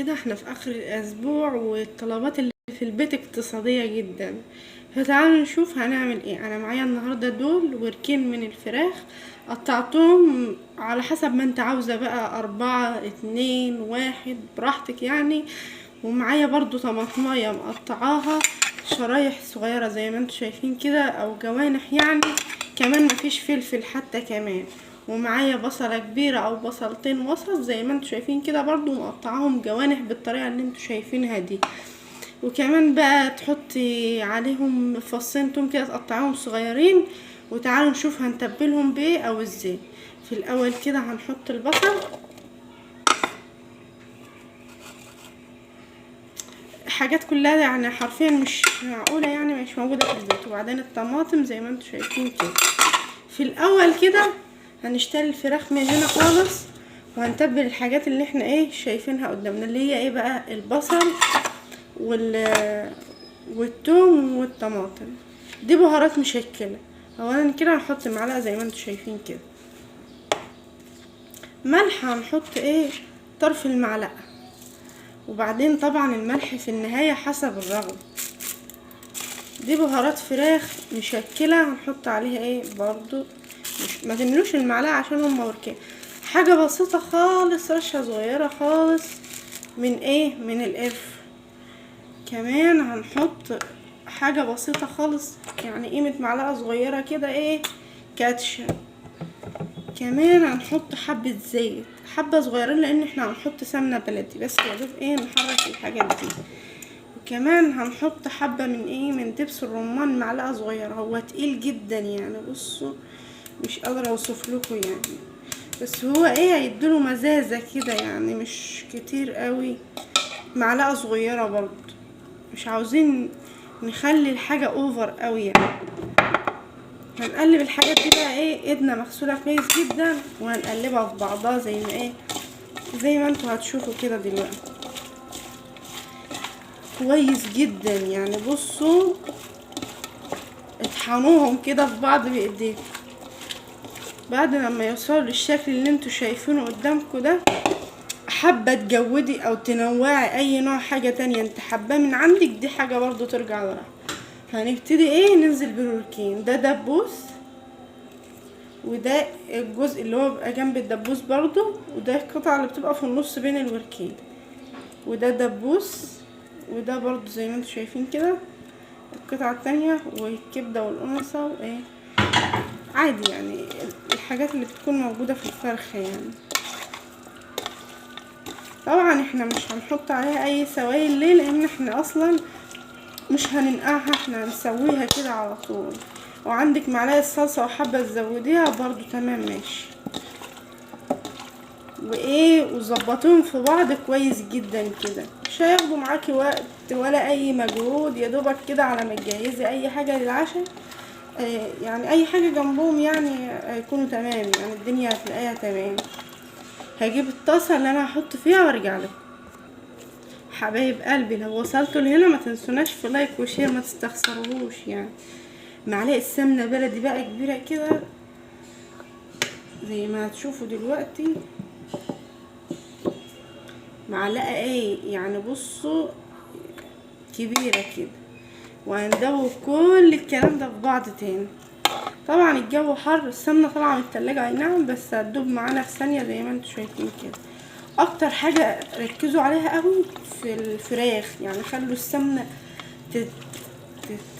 كده احنا في اخر الاسبوع والطلبات اللي في البيت اقتصادية جدا، فتعالوا نشوف هنعمل ايه. انا معايا النهاردة دول وركين من الفراخ، قطعتهم على حسب ما انت عاوزة بقى، 4 2 1 براحتك يعني. ومعايا برضو طماطماية مقطعاها شرايح صغيرة زي ما انتوا شايفين كده، او جوانح يعني، كمان مفيش فلفل حتى كمان. ومعايا بصلة كبيرة او بصلتين وسط زي ما انتوا شايفين كده، برضو مقطعاهم جوانح بالطريقة اللي انتوا شايفينها دي. وكمان بقى تحطي عليهم فصين توم كده تقطعيهم صغيرين. وتعالوا نشوف هنتبلهم بايه او ازاي. في الاول كده هنحط البصل، حاجات كلها يعني حرفيا مش معقولة يعني مش موجودة في البيت. وبعدين الطماطم زي ما انتوا شايفين كده. في الاول كده هنشتري الفراخ من هنا خالص، وهنتبل الحاجات اللي احنا ايه شايفينها قدامنا، اللي هي ايه بقى، البصل والثوم والطماطم. دي بهارات مشكلة. اولا كده هنحط معلقة زي ما انتوا شايفين كده ملح، هنحط ايه طرف المعلقة، وبعدين طبعا الملح في النهاية حسب الرغبة. دي بهارات فراخ مشكلة هنحط عليها ايه برضو، ما تملوش المعلقة عشان هم وركين. حاجة بسيطة خالص، رشة صغيرة خالص من ايه، من القرفة. كمان هنحط حاجة بسيطة خالص يعني قيمة معلقة صغيرة كده ايه كاتشب. كمان هنحط حبة زيت، حبة صغيرين لان احنا هنحط سمنة بلدي بس يا دوب ايه نحرك الحاجات دي. وكمان هنحط حبة من ايه، من دبس الرمان، معلقة صغيرة. هو تقيل جدا يعني، بصوا مش قادرة اوصف لكم يعني، بس هو ايه هيديله مزازة كده يعني، مش كتير قوي، معلقة صغيرة برضو، مش عاوزين نخلي الحاجة اوفر قوي يعني. هنقلب الحاجات دي بقى ايه، ايدنا مغسولة كويس جدا، وهنقلبها في بعضها زي ما ايه، زي ما انتوا هتشوفوا كده دلوقتي كويس جدا يعني. بصوا اطحنوهم كده في بعض بايديكم. بعد لما يوصلوا للشكل اللي انتوا شايفينه قدامكم ده، حابة تجودي او تنوعي اي نوع حاجة تانية انت حباه من عندك، دي حاجة برضو ترجع لراحتك. هنبتدي ايه، ننزل بالوركين. ده دبوس، وده الجزء اللي هو بيبقى جنب الدبوس برضو، وده القطعة اللي بتبقى في النص بين الوركين، وده دبوس، وده برضو زي ما انتوا شايفين كده القطعة التانية، والكبدة والقنصة وايه عادي يعني الحاجات اللي بتكون موجودة في الفرخة يعني. طبعا احنا مش هنحط عليها اي سوائل، ليه؟ لان احنا اصلا مش هننقعها، احنا هنسويها كده على طول. وعندك معلقة صلصة وحابة تزوديها برضو تمام ماشي. وايه، وظبطوهم في بعض كويس جدا كده، مش هياخدوا معاكي وقت ولا اي مجهود، يا دوبك كده على ما تجهزي اي حاجة للعشاء، يعني اي حاجة جنبهم يعني هيكونوا تمام يعني، الدنيا هتلاقيها تمام. هجيب الطاسة اللي انا هحط فيها وارجع لكم. حبايب قلبي لو وصلتوا لهنا ما تنسوناش في like و share، ما تستخسروهوش يعني. معلقة سمنة بلدي بقى كبيرة كده زي ما هتشوفوا دلوقتي، معلقة ايه يعني بصوا كبيرة كده. وهندوب كل الكلام ده في بعض تاني. طبعا الجو حر، السمنة طالعة من التلاجة اي نعم، بس هتدوب معانا في ثانية زي ما انتوا شايفين كده. اكتر حاجة ركزوا عليها قوي في الفراخ يعني، خلوا السمنة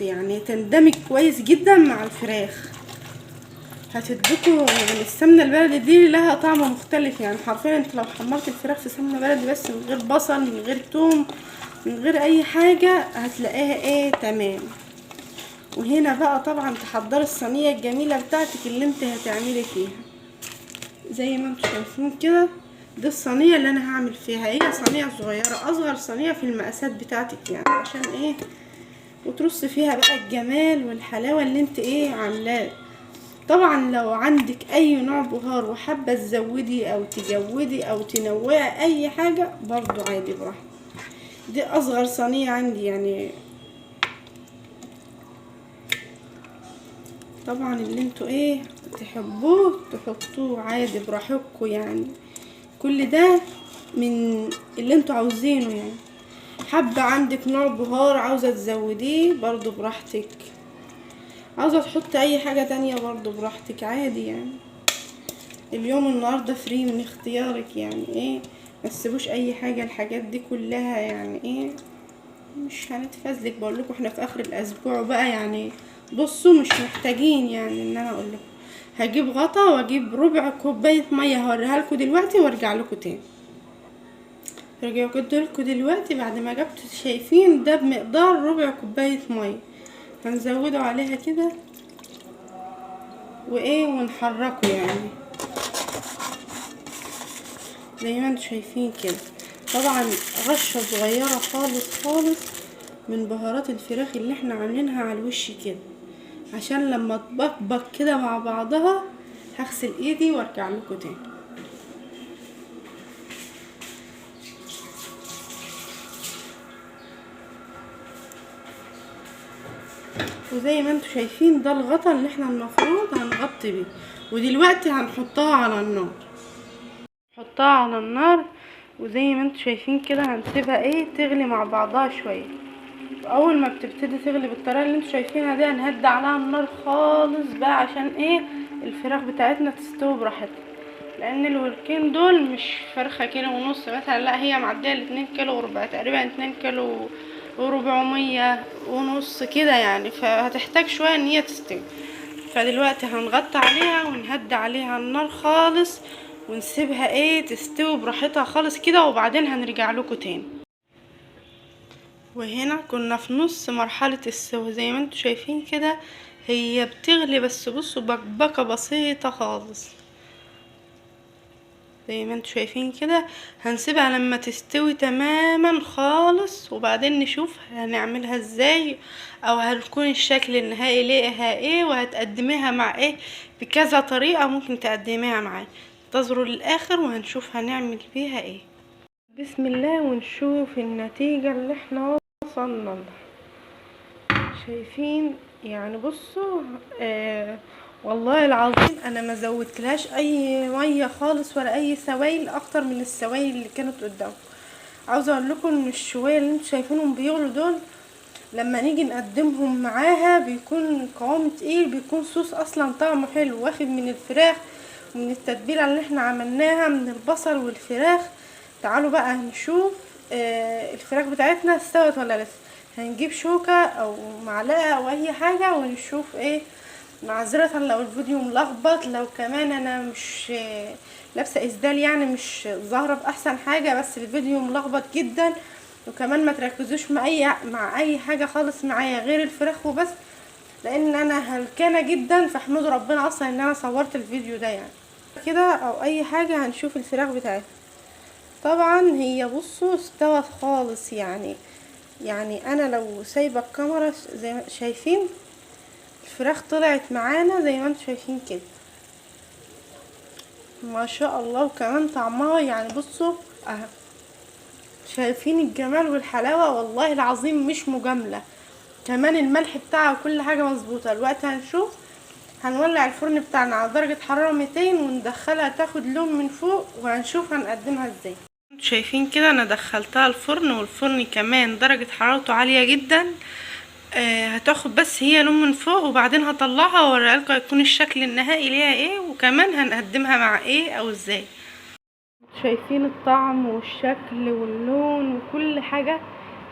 يعني تندمج كويس جدا مع الفراخ، هتديكوا يعني السمنة البلدي دي لها طعم مختلف يعني. حرفيا انت لو حمرت الفراخ في سمنة بلدي بس من غير بصل من غير توم من غير اي حاجة هتلاقيها ايه تمام. وهنا بقى طبعا تحضري الصينية الجميلة بتاعتك اللي انت هتعملي فيها زي ما انتوا شايفين كده. دي الصينية اللي انا هعمل فيها، هي صينية صغيرة، اصغر صينية في المقاسات بتاعتك يعني، عشان ايه، وترص فيها بقى الجمال والحلاوة اللي انت ايه عاملاه. طبعا لو عندك اي نوع بهار وحابة تزودي او تجودي او تنوعي اي حاجة برضو عادي براحتك. دي اصغر صينية عندي يعني. طبعا اللي انتوا ايه تحبوه تحطوه عادي براحتكم يعني، كل ده من اللي انتوا عاوزينه يعني. حابة عندك نوع بهار عاوزة تزوديه برضو براحتك، عاوزة تحط اي حاجة تانية برضو براحتك عادي يعني. اليوم النهاردة free من اختيارك يعني ايه، ما تسيبوش اي حاجة، الحاجات دي كلها يعني ايه مش هنتفزلك. بقول لكم احنا في اخر الاسبوع بقى يعني، بصوا مش محتاجين يعني ان انا اقول لكم. هجيب غطا واجيب ربع كوباية مية هوريها لكم دلوقتي وارجع لكم تاني. رجعت لكم دلوقتي بعد ما جبت، شايفين ده بمقدار ربع كوباية مية، هنزوده عليها كده وايه ونحركه يعني زي ما انتم شايفين كده. طبعا رشه صغيرة خالص خالص من بهارات الفراخ اللي احنا عاملينها على الوش كده، عشان لما تبقبق كده مع بعضها. هغسل ايدي وارجع لكم تاني. وزي ما انتم شايفين ده الغطا اللي احنا المفروض هنغطي بيه، ودلوقتي هنحطها على النار. نحطها على النار وزي ما انتم شايفين كده هنسيبها ايه تغلي مع بعضها شوية. اول ما بتبتدي تغلي بالطريقة اللي انتم شايفينها دي هنهدي عليها النار خالص بقى، عشان ايه الفراخ بتاعتنا تستوي براحتها. لان الوركين دول مش فرخة كيلو ونص مثلا، لا هي معدية 2 كيلو وربع تقريبا، 2 كيلو وربعمية ونص كده يعني، فهتحتاج شوية ان هي تستوي. فدلوقتي هنغطي عليها ونهدي عليها النار خالص ونسيبها ايه تستوي براحتها خالص كده، وبعدين هنرجع لكم تاني. وهنا كنا في نص مرحلة السوا زي ما انتم شايفين كده، هي بتغلي بس بصوا بقبقة بسيطة خالص زي ما انتم شايفين كده. هنسيبها لما تستوي تماما خالص وبعدين نشوف هنعملها ازاي، او هنكون الشكل النهائي ليها ايه، وهتقدميها مع ايه بكذا طريقة ممكن تقدميها معاه. انتظروا للاخر وهنشوف هنعمل فيها ايه. بسم الله، ونشوف النتيجة اللي احنا وصلنا لها. شايفين يعني بصوا والله العظيم انا ما زودتلهاش اي مية خالص ولا اي سوائل اكتر من السوائل اللي كانت قدامكم. عاوزه اقول لكم ان الشويه اللي انتوا شايفينهم بيغلوا دول لما نيجي نقدمهم معاها بيكون قوام تقيل، بيكون صوص اصلا طعمه حلو واخد من الفراخ ومن التتبيله اللي احنا عملناها من البصل والفراخ. تعالوا بقى نشوف الفراخ بتاعتنا استوت ولا لسه. هنجيب شوكه او معلقه او اي حاجة ونشوف ايه. معذرة لو الفيديو ملخبط، لو كمان انا مش لابسه اسدال يعني مش ظاهره باحسن حاجة، بس الفيديو ملخبط جدا. وكمان ما تركزوش مع اي حاجة خالص معايا غير الفراخ وبس، لان انا هلكانه جدا، فاحمدوا ربنا اصلا ان انا صورت الفيديو ده يعني كده او اي حاجة. هنشوف الفراخ بتاعتنا. طبعا هي بصوا استوت خالص يعني انا لو سايبه الكاميرا زي ما شايفين الفراخ طلعت معانا زي ما انتم شايفين كده ما شاء الله، وكمان طعمها يعني بصوا اهو شايفين الجمال والحلاوه، والله العظيم مش مجاملة. كمان الملح بتاعها وكل حاجة مظبوطة. الوقت هنشوف هنولع الفرن بتاعنا على درجه حرارة 200 وندخلها تاخد لون من فوق، وهنشوف هنقدمها ازاي. شايفين كده انا دخلتها الفرن، والفرن كمان درجه حرارته عالية جدا. هتاخد بس هي لون من فوق، وبعدين هطلعها واوريها لكم هيكون الشكل النهائي ليها ايه، وكمان هنقدمها مع ايه او ازاي. شايفين الطعم والشكل واللون وكل حاجة،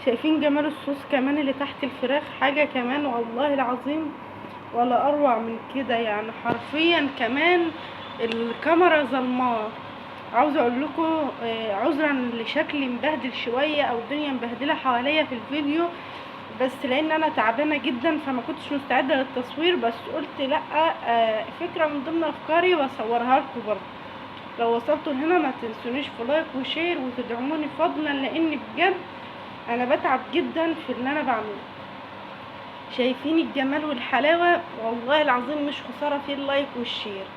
شايفين جمال الصوص كمان اللي تحت الفراخ، حاجة كمان والله العظيم ولا اروع من كده يعني. حرفيا كمان الكاميرا ظلماه. عاوزه اقول لكم عذرا لشكلي مبهدل شوية او الدنيا مبهدله حواليا في الفيديو، بس لان انا تعبانة جدا فما كنتش مستعدة للتصوير، بس قلت لا فكرة من ضمن افكاري واصورها لكم برضه. لو وصلتوا هنا ما تنسونيش في like و share وتدعموني فضلا، لان بجد انا بتعب جدا في اللي انا بعمله. شايفين الجمال والحلاوه، والله العظيم مش خسارة في ال like وال share.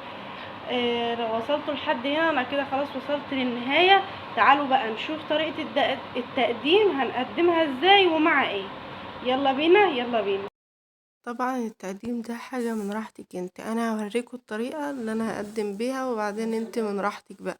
لو وصلتوا لحد هنا انا كده خلاص وصلت للنهاية. تعالوا بقى نشوف طريقه التقديم هنقدمها ازاي ومع ايه. يلا بينا يلا بينا. طبعا التقديم ده حاجة من راحتك انت، انا هوريكم الطريقة اللي انا هقدم بيها وبعدين انت من راحتك بقى.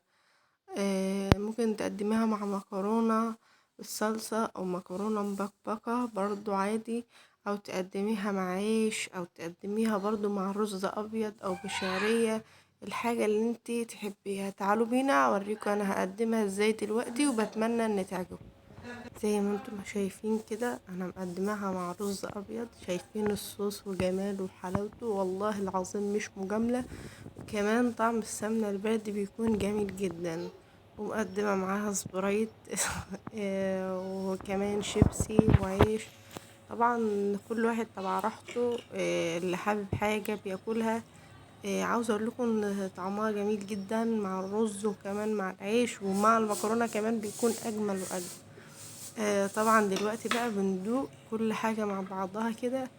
ممكن تقدميها مع مكرونة بالصلصة او مكرونة مبكبكة برضو عادي، او تقدميها مع عيش، او تقدميها برضو مع رز ابيض او بشعرية، الحاجة اللي انتي تحبيها. تعالوا بينا اوريكم انا هقدمها ازاي دلوقتي، وبتمنى ان تعجبكم. زي ما انتم شايفين كده انا مقدماها مع رز ابيض، شايفين الصوص وجماله وحلاوته، والله العظيم مش مجاملة. وكمان طعم السمنة البلدي بيكون جميل جدا. ومقدمة معاها سبرايت وكمان شيبسي وعيش. طبعا كل واحد تبع راحته، اللي حابب حاجة بياكلها. عاوزة اقول لكم ان طعمها جميل جدا مع الرز، وكمان مع العيش، ومع المكرونة كمان بيكون اجمل واجمل. طبعا دلوقتي بقى بندوق كل حاجة مع بعضها كده.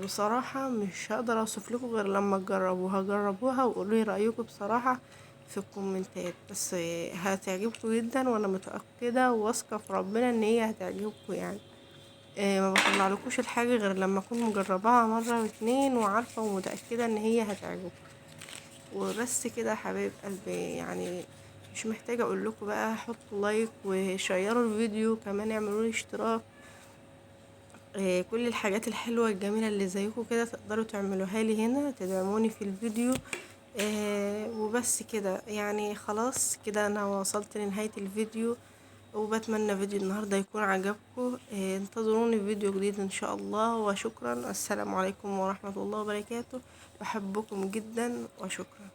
بصراحة مش هقدر اوصف لكم غير لما تجربوها. جربوها وقولوا لي رأيكم بصراحة في الكومنتات، بس هتعجبكم جدا، وانا متأكدة وواثقة في ربنا ان هي هتعجبكم. ما بطلعلكوش الحاجة غير لما اكون مجرباها مرة واتنين وعارفة ومتأكدة ان هي هتعجبكم. وبس كده يا حبايب قلبي، مش محتاجة اقول لكم بقى، حطوا لايك وشيروا الفيديو، كمان اعملوا لي اشتراك. كل الحاجات الحلوة الجميلة اللي زيكم كده تقدروا تعملوها لي هنا، تدعموني في الفيديو. وبس كده، خلاص كده انا وصلت لنهاية الفيديو، وبتمنى فيديو النهاردة يكون عجبكم. انتظروني في فيديو جديد ان شاء الله، وشكرا. السلام عليكم ورحمة الله وبركاته. بحبكم جدا وشكرا.